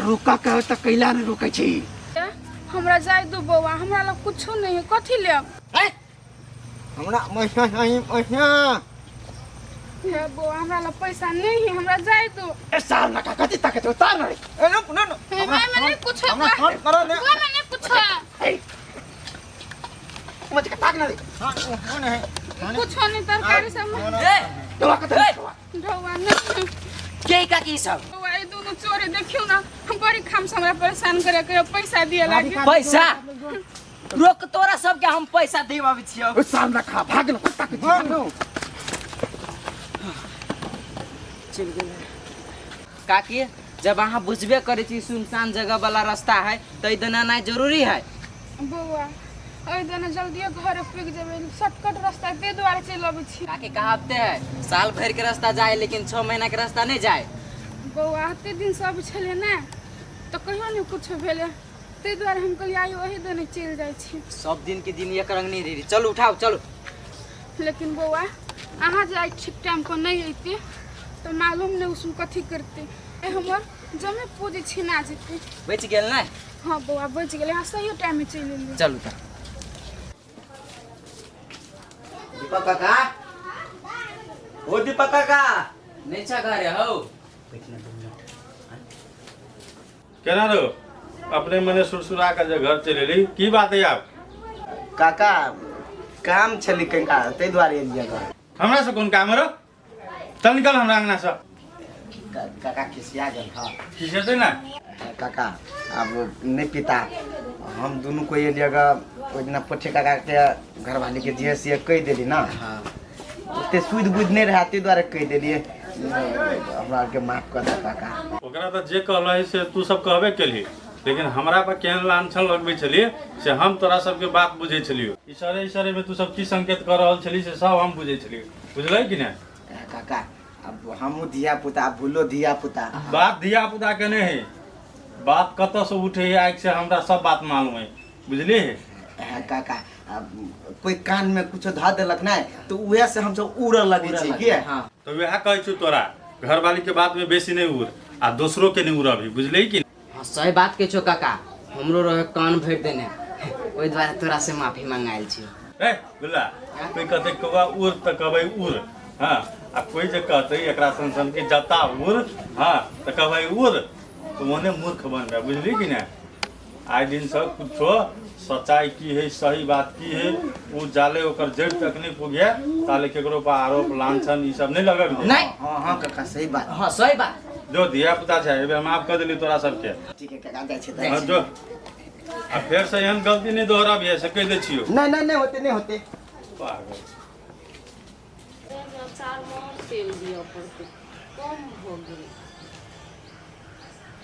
रोका के त कैला ने रोकै छी। हमरा जाय दू बौआ, हमरा लग कुछो नहीं है, कथी लेब? हमरा पैसा चाही, पैसा। हे बौआ, हमरा लग पैसा नहीं है, हमरा जाय दू। ए साल ना का कथी ताके छौ तार रे। ए नो नो नो। हे मैं नहीं कुछ है हमरा फोन करो ने। बुआ, मैं नहीं कुछ है। ए मत के ताक ना रे। हाँ, फोन है। कुछ नहीं, तरकारी सब में ए दवा कथी ढौआ नहीं। के काकी सब? बौआ, ई दुनू चोरे देखियो ना, हम बड़ी खाम से हमरा परेशान करे के पैसा दिए लागे। पैसा रोक, तोरा सबके हम पैसा देब अबै छियौ। ओ साल ना खा भाग न कुत्ता के भाग न। चलि गेलै काकी। जब अहाँ बुझबे करै छी सुनसान जगह वाला रास्ता है तऽ एहि दने एनाइ जरूरी है। बौआ, एहि दने जल्दिए घर पुग जेबै, शॉर्टकट रास्ता है, ताहि दुआरे चलि अबै छी। काकी, कहावते है साल भरि के रास्ता जाए लेकिन 6 महीना के रास्ता नहीं जाए। बौआ, एते दिन से अबै छलियै ने तऽ कहियो नहि कुछो भेलै, ताहि दुआरे हम कहलियै आइ ओही दने चलि जाइ छी। सब दिन के दिन एक रंग नहीं रही। चलू उठाओ चलू। लेकिन बौआ, अहाँ जे आइ ठीक टाइम पर नहि अयती तऽ मालूम नहि उसमे कथी करतै, ए हमर जमे पूँजी छिना जेतै। बचि गेल ने? हाँ बौआ, बचि गेलै, अहाँ सही टाइममे चलि एलियै। चलू तऽ। दीपक काका, ओ दीपक काका। नहि छ घरे हौ। केना रो अपने मने सुरसुरा के जे घर चलि एली, की बात है आब? काका, काम छलै कनिका, ताहि दुआरे एलियै घर। हमरा से कोन काम रो? चल निकल हमरा अंगना से। काका खिसिया गेल। हाँ। खिसेतै ना। काका, आब नहि पिता, हम दुनू कोइ एलियै ग। ओहि दिना पोठे काका के घरवाली के जे से कहि देली ना, ओते सुधि बुधि नहि रहै, ताहि दुआरे कहि देलियै। हमरा आरके माफ कऽ दे काका। ओकरा तऽ जे कहलही से तू सब कहबे केलही, लेकिन हमरा पर केहन लांछन लगबै छलियै से हम तोरा सबके बात बुझै छलियौ। इशारे इशारे में तू सब की संकेत कऽ रहल छली से सब हम बुझै छलियै, बुझलै कि नहि? काका, अब हमहूँ धिया पुता, भूलो धिया पुता। बात धिया पुता के नहि है, बात कतऽ से उठे है आगि से हमरा सब बात मालूम है, बुझलियै? हाँ, काका, अब कोई कान में कुछो धऽ देलक नहि तऽ उएह से हमसब उड़ऽ लगै छी की। हाँ। तऽ वएह कहै छी तोरा, घरवाली के बात में बेसी नहि उड़ आ दोसरो के नहि उड़बही, बुझलियै कि? हाँ, सही बात कहै छौ काका, हमरो रहे कान भरि देने, ओहि दुआरे तोरा से माफी मंगायल छी। ए गुल्ला, कोई कहतै कौआ उड़ तऽ कहबै उड़, हाँ, आ कोई जे कहतै एकरा सन सन के जता उड़, हाँ, तऽ कहबै उड़, तऽ ओहने मूर्ख बनबै, बुझली कि नहि? आइ दिनसँ कुछो सच्चाई की है, सही बात की है, ओ जाले ओकर जड़ तक नहीं पुगे ताले केकरो पर आरोप लांछन ई सब नहीं लगबी। नहीं। हाँ हाँ काका, सही बात। हाँ, सही बात। जो धिया पुता छै, एहि बेर माफ कर देली तोरा सबके। ठीक है काका, जाइ छै। हाँ, जो आ फेर से एहन गलती नहीं दोहराबिहे से कहि दै छियौ। नहि नहि, नहि होते, नहि होते। पागल। अचार मे तेल दिअ पड़तै, कम भऽ गेलै।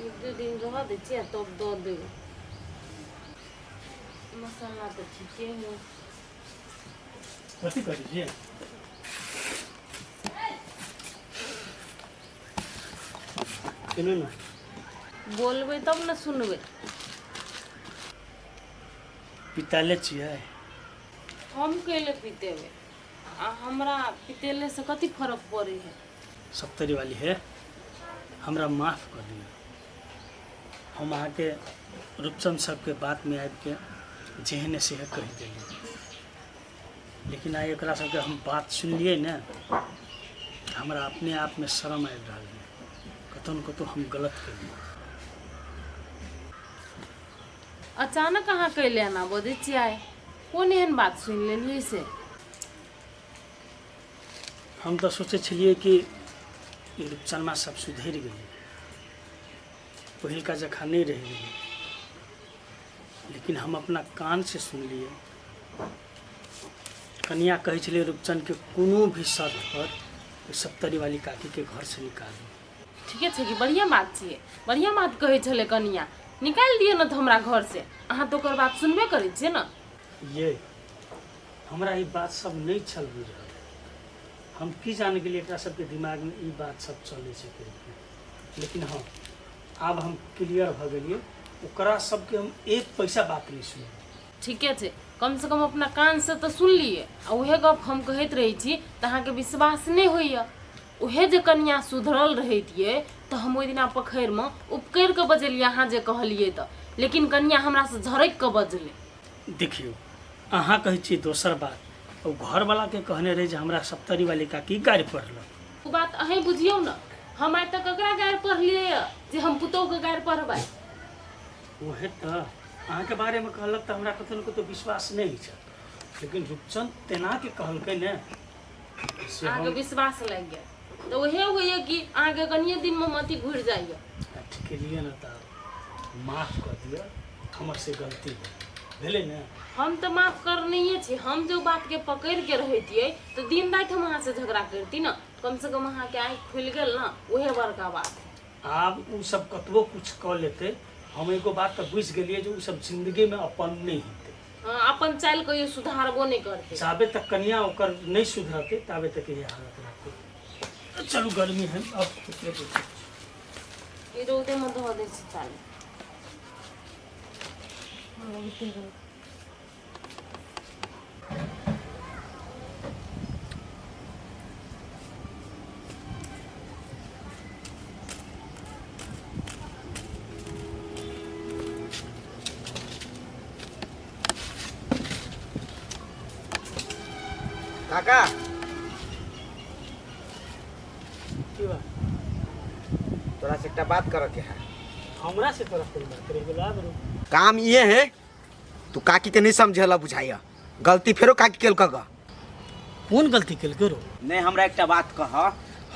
एक दू दिन रहऽ दै छियै, तब दऽ देबै। मसाला तऽ ठीके है। कथी करै छियै? सुनू ने। बोलबै तब ने सुनबै। पिताले छियै? हम कैले पितेबै? आ हमरा पितेले से कथी फरक पड़ै है? सप्तरी वाली है, हमरा माफ कर दियौ। हम अहाँके रूपचंद सबके बातमे आबिके जेहने सेहे कहि देलियै, लेकिन आइ एकरा सबके हम बात सुनलियै ने, हमरा अपने आपमे शरम आबि रहल यऽ। कतौ ने कतौ हम गलत केलियै। अचानक अहाँ कैले एना बजै छियै? कोन एहन बात सुनि लेलियै से? हम तऽ सोचै छलियै कि ई रूपचनमा सब सुधरि गेलै, पहिलका जकाँ नहि रहि गेलै, लेकिन हम अपना कानसँ सुनलियै, कनिया कहै छलै रूपचनके कोनो भी शर्त पर ओहि सप्तरी वाली काकीके घरसँ निकालू। ठीके छै कि? बढ़िआँ बात छियै, बढ़िआँ बात कहै छलै कनिया। निकालि दिअ ने तऽ हमरा घर से अहाँ तऽ ओकर बात सुनबे करै छियै ने। ये हमरा ई बात सब नहि छल बुझल। हम की जान गेलियै एकरा सबके दिमागमे ई बात सब चलै छै कहिके। लेकिन हँ आब हम क्लियर भऽ गेलियै, ओकरा सबके हम एक पैसा बात नहि सुनबै। ठीके छै, कम से कम अपना कानसँ तऽ सुनलियै। आ उएह गप हम कहैत रहै छी तऽ अहाँके विश्वास नहि होइए। उएह जे कनिया सुधरल रहितियै तऽ हम ओहि दिना पोखरिमे उपकरि कऽ बजलियै अहाँ जे कहलियै तऽ, लेकिन कनिया हमरासँ झरकि कऽ बजलै। देखियौ अहाँ कहै छियै दोसर बात, ओ घरवलाके कहने रहै जे हमरा सप्तरी वाली काकी गारि पढ़लक। ओ बात अहीं बुझियौ ने, हम आइ तक ककरा गारि पढ़लियै जे हम पुतोहुके गारि पढ़बै? उहे तऽ अहाँके बारेमे कहलक तऽ हमरा कतौ ने कतौ विश्वास नहि होइ छै, लेकिन रूपचंद तेनाके कहलकै ने से अहाँके विश्वास लागि गेल तऽ उहे होइए कि अहाँके कनिये दिनमे मति घुरि जाइए। ठिकेलियै ने तऽ माफ कऽ दिअ, हमर से गलती भेलै ने। हम तऽ माफ करनैये छी। हम जे बातके पकड़िके रहितियै तऽ दिन राति हम अहाँसँ झगड़ा करती ने। कम से कम अहाँके आँखि खुलि गेल ने, उहे बड़का बात है। आब ओ सब कतबो कुछ कऽ लेतै, हम एगो बात तऽ बुझि गेलियै जे ओ सब जिन्दगीमे अपन नहि हेतै। हँ, अपन चालि कहियो सुधारबो नहि करतै। जाबे तक कनिया ओकर नहि सुधरतै ताबे तक इएह हालत रहतै। चलू गर्मी है अब। ई रौदेमे धऽ दै छी चालि। काका की बात? तोरा से एकटा बात करऽ के है। हमरा से तोरा कोन बात रहि गेल? आब काम ये है, तू काकी के नहीं समझेला बुझाइया, गलती फेरो काकी केलक ग। कोन गलती केलकै रो? नहीं हमरा एकटा बात कह,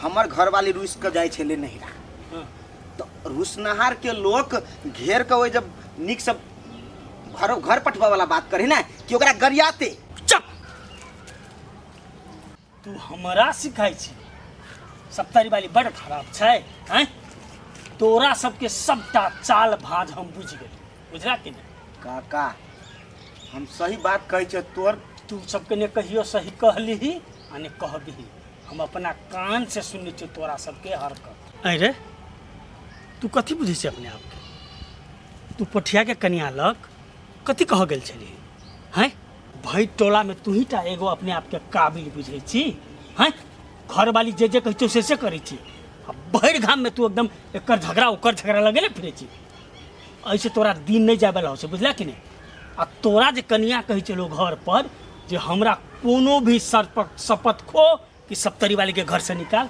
हमर घरवाली रुस के जाइ छलै नहिरा। हाँ। तो रुसनहार के लोक घेर के ओहि जब नीक से घर घर पठबा वाला बात करे ना कि ओकरा गरियाते। चुप, तू हमरा सिखाइ छी? सप्तरी वाली बड़ खराब छै। हैं, तोरा सबके सबटा चाल भाज हम बुझि गेली, बुझला कि नहि? काका हम सही बात कहै छियौ तोर। तू सबके ने कहियो सही कहलिही आ ने कहबिही। हम अपना कान से सुनने छियौ तोरा सबके हरकत। अरे तू कथी बुझै छी अपने आपके? तू पोठियाके कनिया लग कथी कह गेल छलिही? हैं, भरि टोलामे तूही टा एगो अपने आपके काबिल बुझै छी? हैं, घरवाली जे जे कहै छौ से से करै छी, आ भरि घाममे तू एकदम एकर झगड़ा ओकर झगड़ा लगेले फिरै छी। ऐसे तोरा दिन नहि जाय वाला हो छै, बुझला कि नहि? आ तोरा जे कनिया कहै छै लोग घर पर जे हमरा कोनो भी शर्त पर शपथ खो कि सप्तरी वाली के घर से निकाल,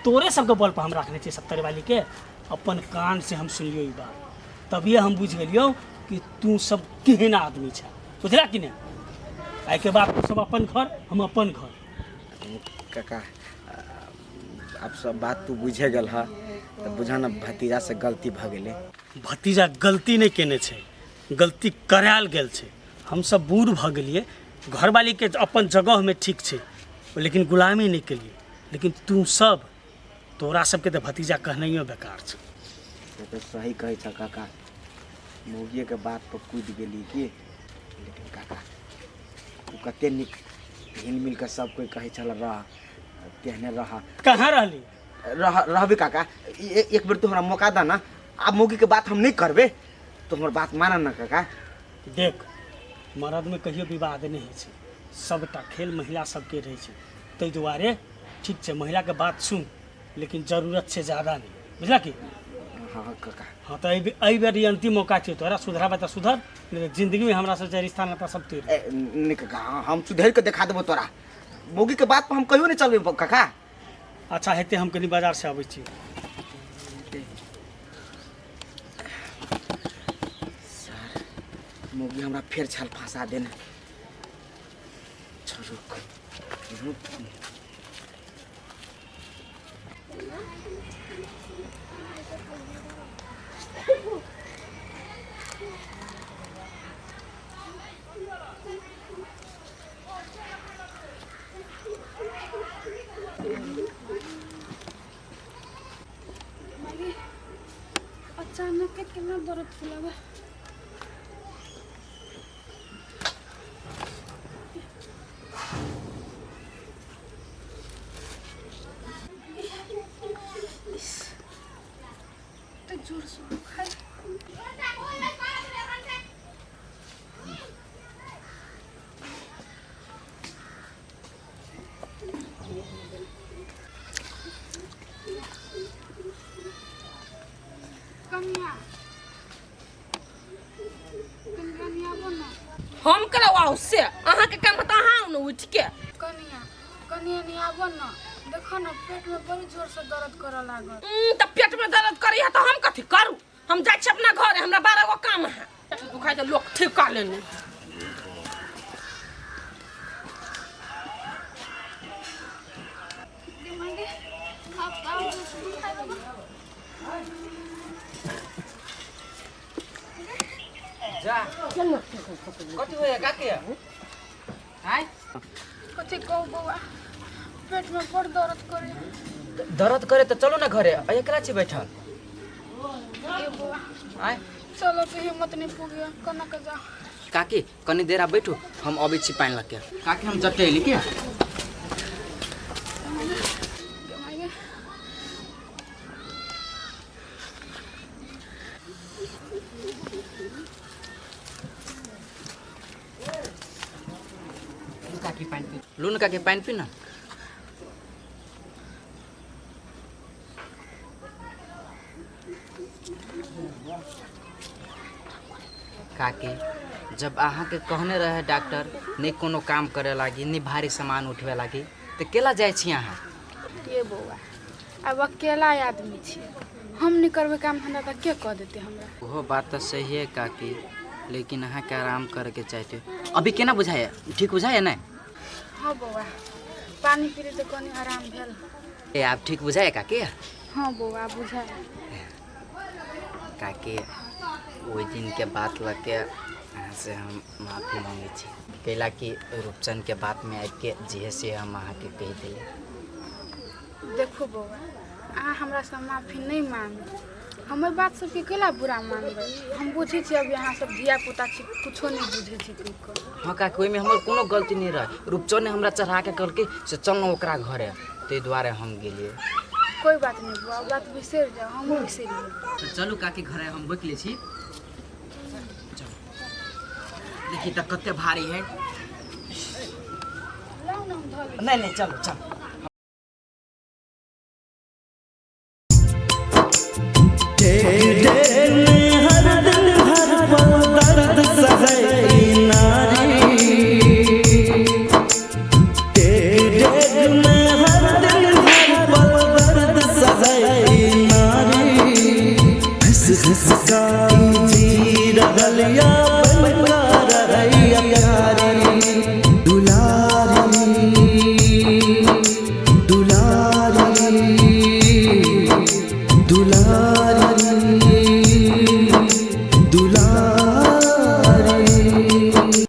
तोरे सबके बल पर हम रखने छियै सप्तरी वाली के। अपन कान से हम सुनलियौ ई बात, तभिए हम बुझि गेलियौ कि तू सब केहन आदमी छै, बुझला कि नहि? एहिके बाद तू सब अपन घर, हम अपन घर। काका आब सब बात तू बुझे गेल ह तऽ बुझा न भतीजा से गलती भऽ गेलै। भतीजा गलती नहि केने छै, गलती करायल गेल छै। हमसब बूढ़ भऽ गेलियै, घरवालीके अपन जगहमे ठीक छै, लेकिन गुलामी नहि केलियै। लेकिन तू सब, तोरा सबके तऽ भतीजा कहनाइयो बेकार छै। से तऽ सही कहै छ काका, मौगिएके बात पर कूदि गेली की। लेकिन काका तू कते नीक हिल मिल कऽ सब कोइ कहै छल रह तेहने रह। कहाँ रहली? रह रहबे काका, एक बेर तू हमरा मौका दे ना, आब मौगी के बात हम नहीं करबे, तो हमर बात मानऽ ना काका। देख मरदमे कहियो विवाद नहि होइ छै, सबटा खेल महिला सबके रहै छै, ताहि दुआरे ठीक छै महिलाके बात सुन, लेकिन जरूरत से ज्यादा नहि, बुझला कि? हाँ हाँ काका। हाँ तऽ एहि बेर ई अंतिम मौका छै तोरा, सुधराबे तऽ सुधर, नहि तऽ जिंदगीमे हमरा सब रिश्ता नाता सब तोड़ि। नहीं काका, हाँ, हम सुधर के देखा देबो तोरा, मौगी के बात पर हम कहियो नहीं चलबे काका। अच्छा हेतै, हम कनि बाजार से आबै छी। सर मौगी हमरा फेर छाल फंसा देने। अच्छा रुक रुक। अचानक के केना दर्द फुलावे। तो जोर से दुखाय। कन्या कन्या बना हम करवाओ से अहाँ के काम त अहाँ आउ न उठ के। कन्या कन्या नहीं आबो न, देखो न पेट में बड़ी जोर से दर्द करे लागल। त पेट में दर्द करे है त हम कथी करू? हम जाइ छी अपना घर, हमरा 12 गो काम है। दुखाइ त लोक ठीक कर लेने। जा कथी होइए काकी? आय कथी कहू बौआ, पेट में बड़ दर्द करे। दर्द करे त चलो ना घरे, एकला छी बैठल। ए बौआ आय चलो के हिम्मत नहीं पुगिया, कना के जा। काकी कनी देर बैठू, हम अबै छी पानि लऽ के। काकी हम जते एली के। काकी पानि पी लू न, काकी पानि पी ना। काकी जब अहाँ के कहने रहे डॉक्टर नहीं कोनो काम करे लागी, नहीं भारी सामान उठवे लागी, तो केला जाइ छी अहाँ? ये बौआ अब अकेला आदमी छी, हम नहीं करबै काम धंधा त के कह देते हमरा? ओहो बात तो सही है काकी, लेकिन अहाँ के आराम करे के चाहते। अभी केना बुझाए? ठीक बुझाए नहीं? हाँ बौआ पानी पीले तो कनी आराम भेल। ए आप ठीक बुझाए काकी? हाँ बौआ बुझाए। काकी ओहि दिन के बात लग के अहाँ से हम माफी मांगे छी, कैला कि रूपचंद के बात में आबि के जे से हम अहाँ के कहि दिली। देखो बौआ अहाँ हमरा से माफी नहीं मांगू, हमर बात सबके केला बुरा मानबै? हम बुझै छी अभी अहाँ सब धिया पुता छी, कुछो नहीं बुझै छी। हाँ काकी ओहिमे हमर कोनो गलती नहीं रहे, रूपचंद ने हमरा चढ़ा के कहलकै से चल न ओकरा घरे, ताहि दुआरे हम गेलियै। कोई बात नहीं बुआ, बात बिसरि जाओ, हमहूँ बिसरि गेलियै। तऽ चलू काकी घरे, हम बैठ लै छी। चलू देखी तऽ कते भारी है। लाउ न हम धऽ लै छी। नहीं नहीं चलू चलू। हर दिन हर पल दर्द सहै नारी, तेरे में हर दिन हर पल दर्द सहै नारी, हंस हंस का जी रहल या